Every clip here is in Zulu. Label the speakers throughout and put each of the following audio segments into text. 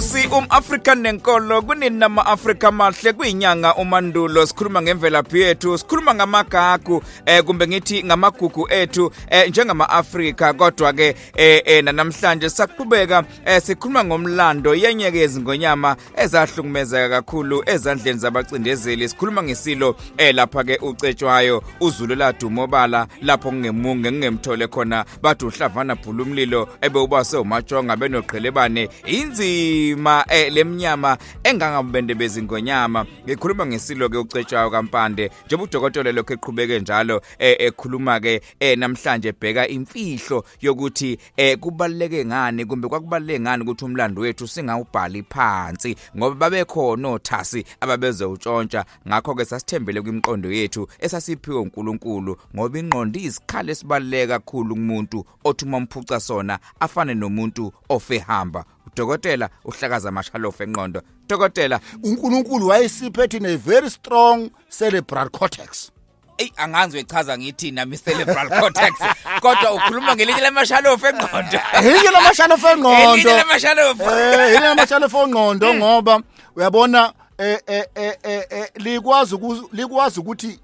Speaker 1: Ubukhosi umAfrika nenkolo kunini nama-Afrika amahle. Kuyinyanga uMandulo, sikhuluma ngemvelaphi yethu, sikhuluma ngamagagu, kumbe ngithi ngamagugu ethu njengama-Afrika. Kodwa ke namhlanje saqhubeka sikhuluma ngomlando yenyeke yezingonyama ezahlukumezeka kakhulu ezandleni zabacindezeli. Sikhuluma ngesilo lapha ke uCetshwayo uZulu ladumobala lapho kungemunge ngingemthole khona, bathi uhlavana bhula umlilo ebewubase uMajonga benoqhelebane, inzima lemnyama engangabende bezingonyama. Ngikhuluma ngesilo ke uCetshwayo kaMpande, njengoba udokotela lokho eqhubeke njalo ekhuluma ke namhlanje, bheka imfihlo yokuthi kubaluleke ngani kumbe kwakubaluleke ngani ukuthi umlando wethu singawubhali phansi, ngoba babekhona othasi ababeze utshontsha. Ngakho ke sasithembele kwimiqondo yethu esasiphiwe uNkulunkulu, ngoba ingqondo iyisikhala esibaluleke kakhulu kumuntu, othi uma umphuca sona afane nomuntu ofe hamba. Udokotela uhlakaza amashalofu enqondo. Dokotela,
Speaker 2: uNkulunkulu wayesiphe thina a very strong cerebral cortex.
Speaker 1: Ey, anganzi uyichaza ngithi nami cerebral cortex, kodwa ukhuluma ngelinye lamashalofu engqondo.
Speaker 2: Elinye lamashalofu engqondo.
Speaker 1: Elinye lamashalofu.
Speaker 2: Elinye lamashalofu engqondo, ngoba uyabona likwazi ukuthi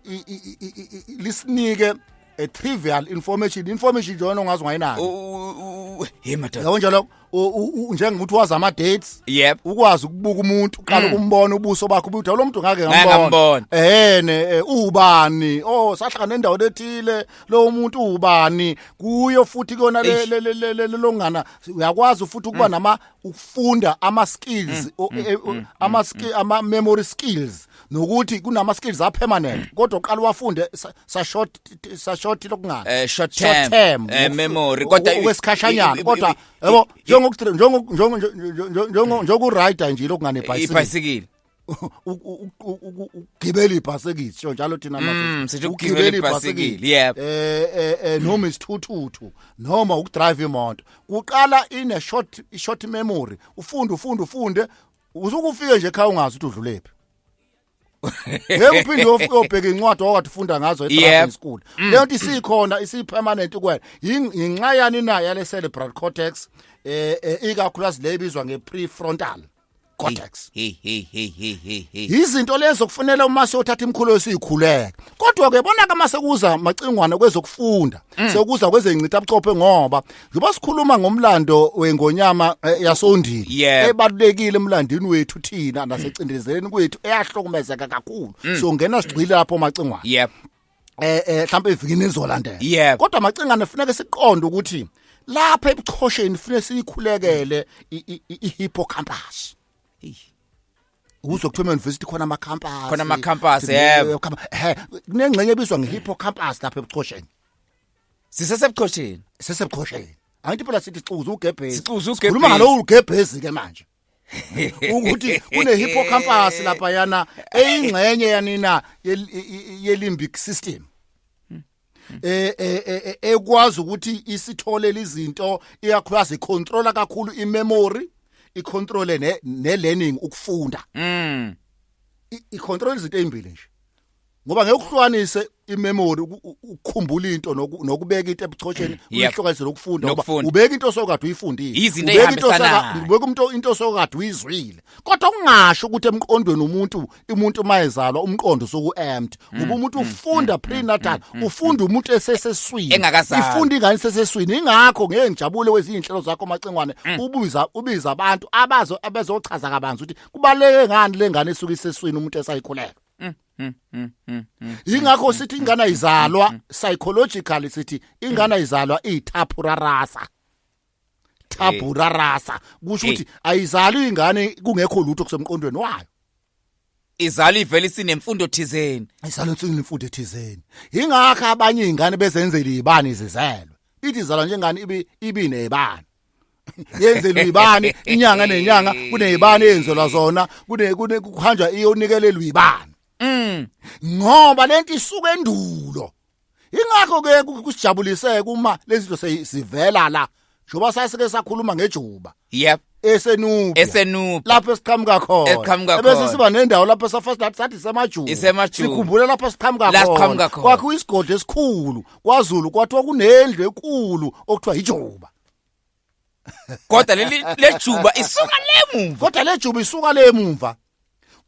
Speaker 2: lisinike a trivial information nje wena ongazi ungayinaki.
Speaker 1: Hey madoda.
Speaker 2: Yabo njalo njengokuthi wazi ama dates, ukwazi ukubuka umuntu, uqala ukumbona ubuso bakhe, ubuthi lo muntu ngake
Speaker 1: Ngake ngambona.
Speaker 2: Ehene, ubani, oh, sahlangana endaweni ethile, lo muntu ubani kuyo futhi kuyona le longana uyakwazi futhi ukuba nama ukufunda ama skills, ama skill, ama memory skills, nokuthi kunama skills a permanent, kodwa uqala wafunde sa short lokungana
Speaker 1: Short term, memory, kodwa
Speaker 2: okwesikhashanyana, kodwa yabo njengoku njengo njengo njengoku-ride nje lokungane ibhayisikili.
Speaker 1: Ibhayisikili.
Speaker 2: Ukugibela ibhasikili, sho njalo thina.
Speaker 1: Sisho ukugibela ibhasikili, yep.
Speaker 2: Noma isithuthuthu noma ukudrive imoto, kuqala ine short memory, ufunde, ufunde, ufunde, usukufike nje ekhaya ungazi ukuthi udlulephi. Ngeke uphinde uyobheka incwadi owakade ufunda ngazo e-driving school. Leyo nto isikhona, isipermanent kuwena. Inxa yani na yale cerebral cortex, ikakhulukazi le ibizwa nge-prefrontal cortex.
Speaker 1: Hey hey hey hey hey hey.
Speaker 2: Izinto lezo kufanele uma siyothatha imkhulo siyikhuleka. Kodwa ke bona ke mase kuza macingwane kwezokufunda, sekuza kwezencitha buchophe, ngoba njengoba sikhuluma ngomlando wengonyama yasoNdini ebalulekile emlandini wethu thina nasecindezeleni kwethu, eyahlukumezeka kakhulu, siyongena sigxile lapho macingwane mhlawumbe evikini elizolandela. Kodwa macingane funeke siqonde ukuthi lapha ebuchosheni funeke siyikhulekele i-hippocampus. Ukuze kuthiwa university khona ama campus.
Speaker 1: Khona ama-campus, yebo.
Speaker 2: Kunengxenye ebizwa nge-hippocampus lapha ebuchosheni.
Speaker 1: Sisesebuchosheni.
Speaker 2: Sisebuchosheni. Angithi phela sithi sicuza ugebhezi.
Speaker 1: Sicuza ugebhezi.
Speaker 2: Sikhuluma ngalowo ugebhezi ke manje, ukuthi kune hippocampus lapha yana eyingxenye yanina ye-limbic system ekwazi ukuthi isitholele izinto, iyakwazi icontrola kakhulu imemory, icontrole ne learning, ukufunda. Icontrol izinto ezimbili nje, ngoba ngeke ukuhlukanise imemory, ukukhumbula into nokubeka into ebuchosheni, uyihlukanise nokufunda, ngoba
Speaker 1: Nokufunda.
Speaker 2: ubeka into osokade uyifundile,
Speaker 1: Izinto
Speaker 2: ubeka into
Speaker 1: ey'hambisanayo.
Speaker 2: ubeka umuntu into osokade uyizwile. Kodwa kungasho ukuthi emqondweni umuntu mayezalwa umqondo soku empty, ngoba umuntu ufunda prenatal, ufunda umuntu eseseswini.
Speaker 1: Engakazalwa.
Speaker 2: Ifunda ingane eseseswini. Ingakho ngeke ngijabule kwezinye inhlelo zakho macingwane, ubiza abantu abazo abezochaza kabanzi ukuthi kubaleke ngani lengane esuke iseswini umuntu esayikhulelwa. Ingakho sithi ingane ayizalwa, psychologically sithi ingane ayizalwa iyitabula rasa. Tabula rasa kusho ukuthi ayizalwa ingane kungekho lutho kusemqondweni wayo.
Speaker 1: Izalo ivele isinemfundo thizeni.
Speaker 2: Ayizalwa isinemfundo ethizeni. Ingakho abanye izingane bezenzela izibani zizelwe, ithi izalwa njengane ibi ibinezibani, yenzelwa ibani inyanga nenyanga, kunezibani eyenzelwa zona, kune kune kuhanjwa iyonikelelwa ibani, ngoba lento isuka endulo. Ingakho ke kusijabuliseke uma lezi zinto sezivela la, njengoba sasike sakhuluma ngejuba eseNubia,
Speaker 1: Esenuba.
Speaker 2: Lapho esiqhamuka khona.
Speaker 1: Esiqhamuka
Speaker 2: Ebese
Speaker 1: khona.
Speaker 2: siba nendawo lapho safast lathi sathi semajuba.
Speaker 1: Isemajuba.
Speaker 2: Sikhumbula lapho siqhamuka
Speaker 1: La siqhamuka
Speaker 2: khona.
Speaker 1: khona.
Speaker 2: Kwakho isigodlo esikhulu kwaZulu, kwathiwa kunendlu enkulu okuthiwa ijuba.
Speaker 1: Kodwa leli lejuba isuka lemuva.
Speaker 2: Kodwa lejuba isuka lemumva.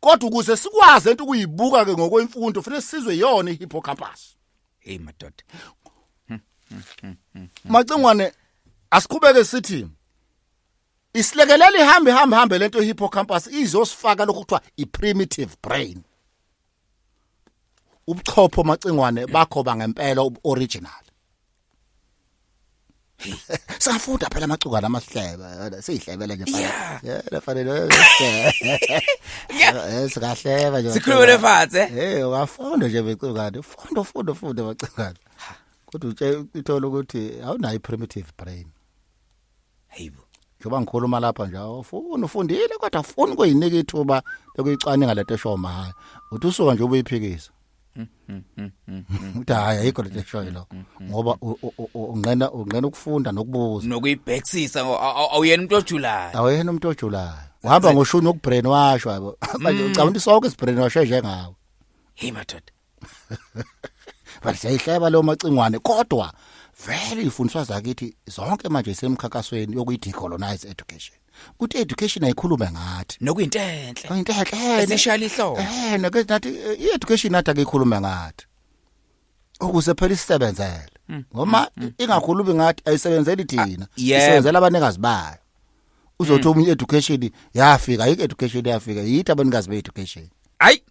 Speaker 2: Kodwa ukuze sikwazi into ukuyibuka ke ngokwemfundo kufanele sizwe yona ihippocampus.
Speaker 1: Hey madoda.
Speaker 2: Macingwane, asiqhubeke sithi isilekelela ihambe hambe hambe lento hippocampus izosifaka lokhu kuthiwa i-primitive brain. Ubuchopho, Macingwane, bakho bangempela, original. Safunda phela amacingwane amahleba, siyihlebele nje. Yeah, fanele sikahleba nje.
Speaker 1: Sikhulumele phansi, eh?
Speaker 2: Eh, ungafunda nje becingwane, funda, funda, funda, macingwane, kodwa utshe uthola ukuthi awunayo i-primitive brain.
Speaker 1: Hayibo.
Speaker 2: Njengoba ngikhuluma lapha nje, awufuni, ufundile kodwa ufuni kuyinika ithuba lokuyicwaninga lento eshoyo mahhala. Uthi usuka nje ubuyiphikisa, uthi hayi, ayikho lento eshoyo lo, ngoba unqena ukufunda nokubuza.
Speaker 1: Nokuyibhekisisa, awuyena umuntu ojulayo.
Speaker 2: Awuyena umuntu ojulayo, uhamba ngoshuni wokubrainwash, yabo. Manje ucabanga ukuthi sonke sibrainwash njengawe.
Speaker 1: Hey madoda.
Speaker 2: But siyayihleba leyo, Macingwane, kodwa vele ifundiswa zakithi zonke manje isemkhankasweni yokuyi-decolonize education, ukuthi education ayikhulume ngathi.
Speaker 1: Nokuyinto enhle.
Speaker 2: Into enhle.
Speaker 1: Esishayela ihlobo.
Speaker 2: Nake nathi i-education nathi ake ikhulume ngathi ukuze phela isebenzele, ngoba ingakhulumi ngathi ayisebenzeli thina, isebenzela abanikazi bayo. Uzothi omunye education yafika, ayikho education yafika, yithi abanikazi be-education.
Speaker 1: Hayi,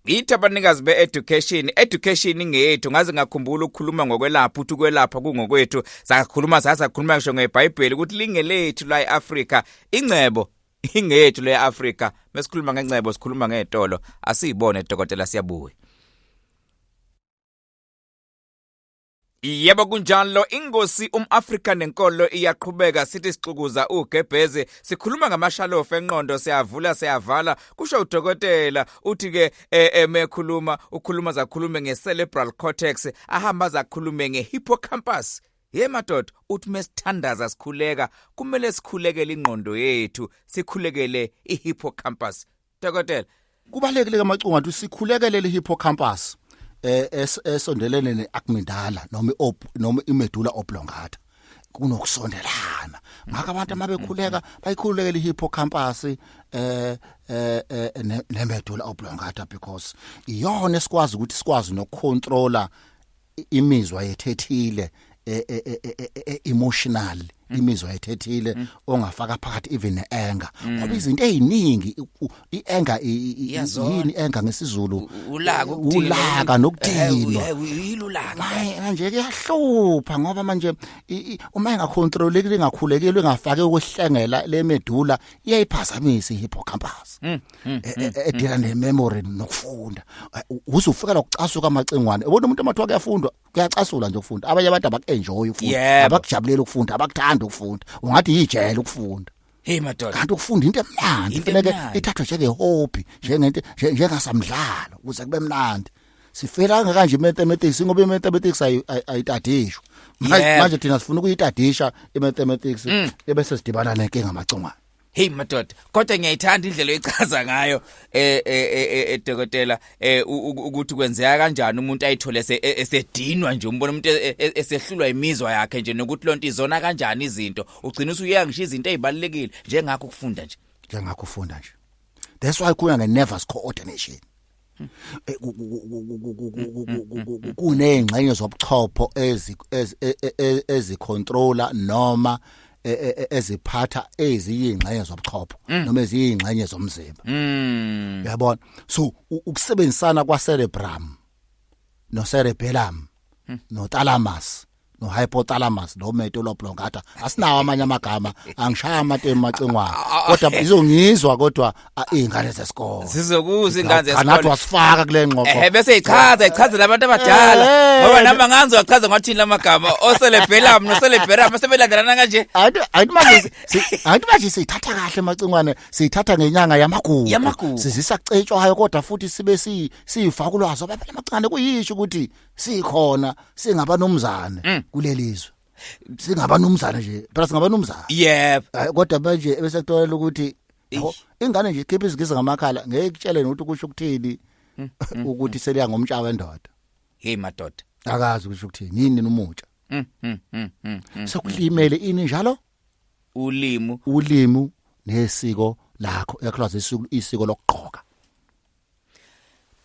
Speaker 1: yithi abanikazi be-education, education ingeyethu. Ngaze ngakhumbula ukukhuluma ngokwelapha, uthi ukwelapha kungokwethu. Sakhuluma, sasakhuluma ngisho ngeBhayibheli ukuthi lingelethu la eAfrika, ingcebo ingeyethu le Afrika. Mesikhuluma ngengcebo sikhuluma ngezitolo. Asiyibone, dokotela, siyabuya. Yebo, kunjalo, ingosi umAfrika nenkolo iyaqhubeka. Sithi sixukuza ugebheze, sikhuluma ngamashalofu enqondo, siyavula siyavala. Kusho udokotela, uthi ke emekhuluma ukhuluma zakhulume ngecerebral cortex, ahamba zakhulume ngehippocampus. Ye madoda, uthi mesithandaza sikhuleka kumele sikhulekele ingqondo yethu, sikhulekele ihippocampus, dokotela.
Speaker 2: Kubalekile kamacunga ukuthi sikhulekele le hippocampus esondelene neamygdala noma iop noma imedulla oblongata, kunokusondelana. Ngakho abantu mabekhuleka bayikhulekele ihippocampus nemedulla oblongata, because iyona esikwazi ukuthi sikwazi nokucontrola imizwa yethethile, emotional, imizwa yethethile ongafaka phakathi even neanger, ngoba izinto eziningi ianger
Speaker 1: Iyazona.
Speaker 2: yini anger ngesiZulu?
Speaker 1: Ulaka, ukudinwa.
Speaker 2: Ulaka nokudinwa.
Speaker 1: Yilulaka.
Speaker 2: Manje kuyahlupha ngoba manje uma ingacontroleki, ingakhulekile, ingafake ukuhlengela le medulla, iyayiphazamisa ihippocampus edila nememory nokufunda. Uze ufika ukucasuka, amacingwane, ubona umuntu amathiwa kuyafundwa kuyacasula nje ukufunda. Abanye abantu abakuenjoy ukufunda, abakujabulela ukufunda, abakuthanda ukufunda, ungathi yijele ukufunda.
Speaker 1: Hey madoda.
Speaker 2: Kanti ukufunda into emnandi.
Speaker 1: Into
Speaker 2: Kufuneke
Speaker 1: emnandi.
Speaker 2: ithathwe njenge-hobby, njengento njengasamdlalo ukuze kube mnandi. Sifela kanje i-mathematics ngoba i-mathematics ayitadishwa. Manje thina sifuna ukuyitadisha i-mathematics, ebese sidibana nenkinga, amacungwane.
Speaker 1: Hey madoda, kodwa ngiyayithanda indlela oyichaza ngayo, dokotela, ukuthi kwenzeka kanjani umuntu ayithole esedinwa nje, umbona umuntu esehlulwa imizwa yakhe nje, nokuthi lonto izona kanjani izinto, ugcina usuyeka ngisho izinto ezibalekile njengakho ukufunda nje.
Speaker 2: Njengakho ufunda nje, that's why kuya nge-nervous coordination. Kuney'ngxenye zobuchopho ezicontrola noma eziphatha eziyingxenye zobuchopho noma eziyingxenye zomzimba, uyabona. So ukusebenzisana kwa cerebrum no cerebellum no thalamus no hypothalamus no medulla oblongata, asinawo amanye amagama, angishaya amatemu, macingwana, kodwa izongizwa kodwa izingane zesikole.
Speaker 1: Sizokuza ingane
Speaker 2: Cha, nathi
Speaker 1: zesikole.
Speaker 2: wasifaka kule ngxoxo.
Speaker 1: Ehe, bese ichaza ichazela abantu abadala, ngoba nami anganzi wachaza ngathini lamagama ocerebellum no cerebellum sebelandelana kanje.
Speaker 2: Ayithi manje siyithatha kahle, macingwane, siyithatha ngenyanga yamagugu.
Speaker 1: Yamagugu.
Speaker 2: Sizisa kucetshwayo, kodwa futhi sibe sifaka ulwazi, ngoba phela, macingwane, kuyisho ukuthi sikhona singabanomzane kulelizwe, singabanumzane nje phela, singabanumzane. Kodwa manje bese kutholela ukuthi yabo, ingane nje ikhipha izigiza ngamakhala, ngeke ikutshele nokuthi kusho ukuthini ukuthi seliya ngomtsha wendoda.
Speaker 1: Hey madoda.
Speaker 2: Akazi kusho ukuthini, yini numutsha. Sekulimele ini njalo.
Speaker 1: Ulimi.
Speaker 2: Ulimi nesiko lakho, ikakhulukazi isiko lokugqoka.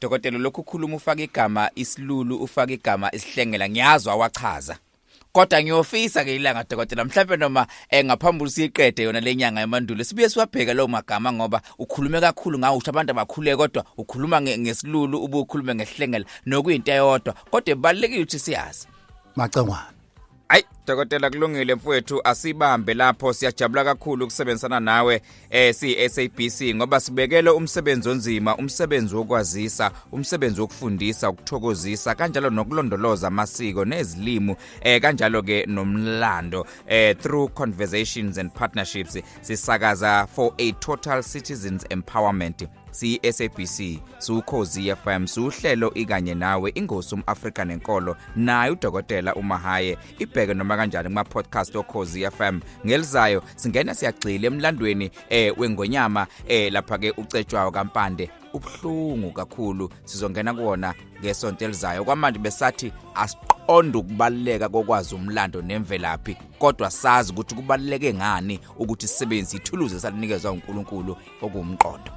Speaker 1: Dokotela, lokhu ukhuluma ufaka igama isilulu, ufaka igama isihlengela, ngiyazwa wachaza. Kodwa ngiyofisa ke ilanga, dokotela, mhlawumbe noma ngaphambili siyiqede yona lenyanga yamandulo, sibuye siwabheke lawo magama, ngoba ukhulume kakhulu ngawo, usho abantu abakhule, kodwa ukhuluma ngesilulu, ubukhulume ngesihlengela, nokuyinto eyodwa, kodwa ibalekile ukuthi siyazi.
Speaker 2: Macengwane.
Speaker 1: Ayi dokotela, kulungile mfowethu, asibambe lapho. Siyajabula kakhulu ukusebenzisana nawe si SABC, ngoba sibekele umsebenzi onzima, umsebenzi wokwazisa, umsebenzi wokufundisa, ukuthokozisa, kanjalo nokulondoloza amasiko nezilimi, kanjalo ke nomlando, through conversations and partnerships. Sisakaza for a total citizens empowerment. Siyi SABC, siwukhozi FM, siuhlelo ikanye nawe, ingosi umAfrika nenkolo, naye udokotela uMahaye. Ibheke noma kanjani kuma podcast okhozi FM. Ngelizayo singena siyagxila emlandweni wengonyama, lapha ke ucetshwayo kaMpande, ubhlungu kakhulu. Sizongena kuwona ngesonto elizayo. Kwamanje besathi asiqonde ukubaluleka kokwazi umlando nemvelaphi, kodwa sazi ukuthi kubaluleke ngani ukuthi sisebenzise ithuluzi esalinikezwa uNkulunkulu, okuwumqondo.